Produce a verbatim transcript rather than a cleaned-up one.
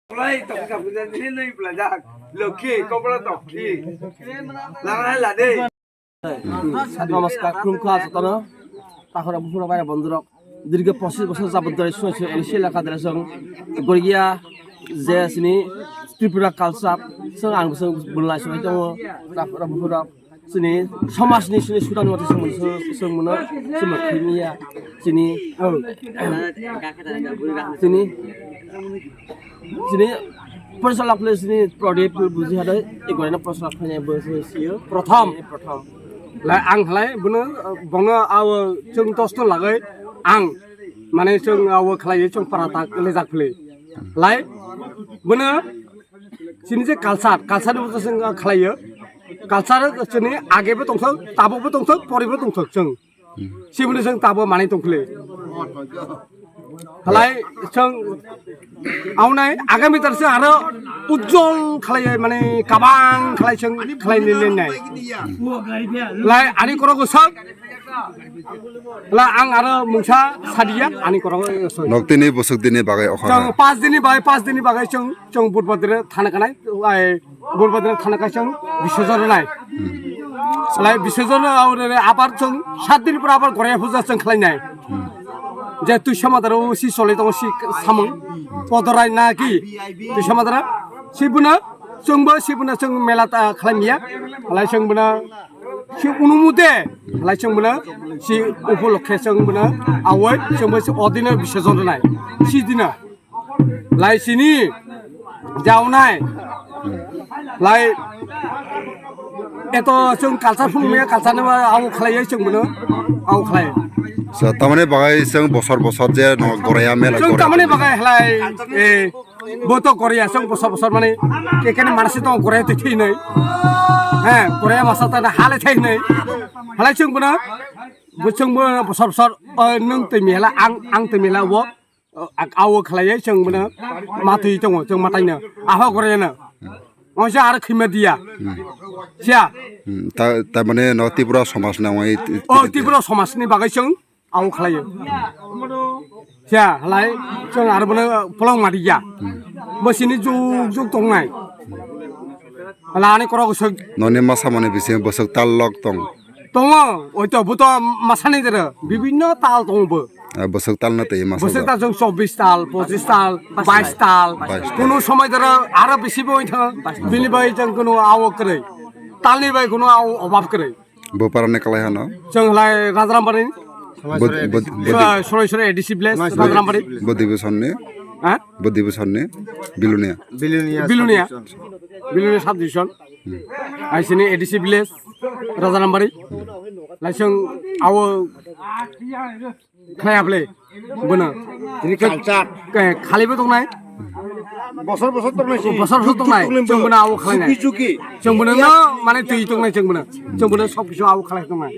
Kolai toksa puja ni nui belajak. Lokhi, kobra tokhi. Langnai lade. Namaskar, khulumkha jotono. Takhorok buphurok bai bondurok. Dirgho pochish bochor jabot dore soi soi N C elaka dore chwng Goria je chini Tripura culture chwng ang chwng bunlai soi tongo. Takhorok buphurok chini somajni chini sudan mate chwng chwng mano chwng khimiya chini chini Chini porisalak le chini Pradip buji hadai, i gorina porisalak phai bo sio. Prothom. Prothom. Lai ang halai bono, bono awo chwng tosto lagai ang mane chwng awo khlai chwng para tak le jak phli. Lai bono chini je culture, culture bo chwng khlai yo. Culture chini age bo tongthok, tabuk bo tongthok, pori bo tongthok chwng. Siboni chwng tabo manwi tongkhle. Halai chwng awnai agami tar se aro ujjol khlai mane kabang khlai chwng khlai ni lenai. Lai ani korok sak. La ang aro mungsa sadiya ani korok sak. Nok tini bosok dini bagai okha. Chwng pas dini bagai, pas dini bagai chwng, chwng budbadre thana kanai. Lai Burbadra thana kaisang Biswajon rwnai. Lai Biswajon rwnai abar chwng sat din pore abar Goraya puja chwng khlainai. Je twi samadara o si choli tongo si samung. Podorai na ki twi samadara. Sibuna chwngbo sibuna chwng mela ta khlaimya. Lai chwng buna si unumude. Lai chwng buna si upolokhe chwng buna awoi chwngbo si odina Biswajon rwnai. Si dina. Lai sini jaunai. Lai eto chwng culture phunukmaya culture no abo khlaiwi chwng bono abo khlai. So, tamani bagai chwng bosor bosor je no Goraya mela chwng Goraya tamani mela. Bagai halai, eh, bo to Goraya chwng bosor bosor mani kekeni manasi to Goraya twi thwi nai. He, Goraya masa ta hale thwi nai. Halai chwng bono, bo chwng bo bosor bosor, oh, nwng twi mela ang, ang twi mela bo. O, ak-, awo khlaiwi chwng bono matwi tongo, chwng mataino. Aho goreno. Oisa aro khima diya. Hmm. Siya. Hmm, ta, ta mane no Tripura somaj na wai ti-, O, ti-, Tripura somajni bagwi chwng awo khlaio. Siya, halai chwng aro bono polong madiya. Hmm. Bo sini juk juk tongnai. Hala ani korok swk. Noni masa mane bisi bwswk tal lok tong. Tongo, oito, bo to masani dere, bibinno tal tongo bo. Ah, bwswk tal no twi masa. Bwswk tal chwng chobbish tal, pochish tal, bais tal. Bais tal. Kuno somoi dere aro bisi bo wngtha. Bini bai chwng kuno awo kwrwi. Talni bai kuno awo obab kwrwi. Bo parani kalai hano? Chwng halai Rajarambari. Bo, bo, bo, Sora-, Soraisora A D C village, Rajarambari. Bo division ni? Ha? Bo division ni? Bilonia. Bilonia. Bilonia. Bilonia sub division. Hmm. Hai sini A D C village, Rajanambari. Laisong awo khlai aple. Bono. Ini culture. Ke, khali bo tongnai. Bosor bosor tongnai si. Bosor bosor tongnai. Juk juk tongnai bo. Chwng bono awo khlai nai. Chuki chuki. Chwng bono no, mane twi tongnai chwng bono. Chwng bono sob kisu awo khlai tongnai.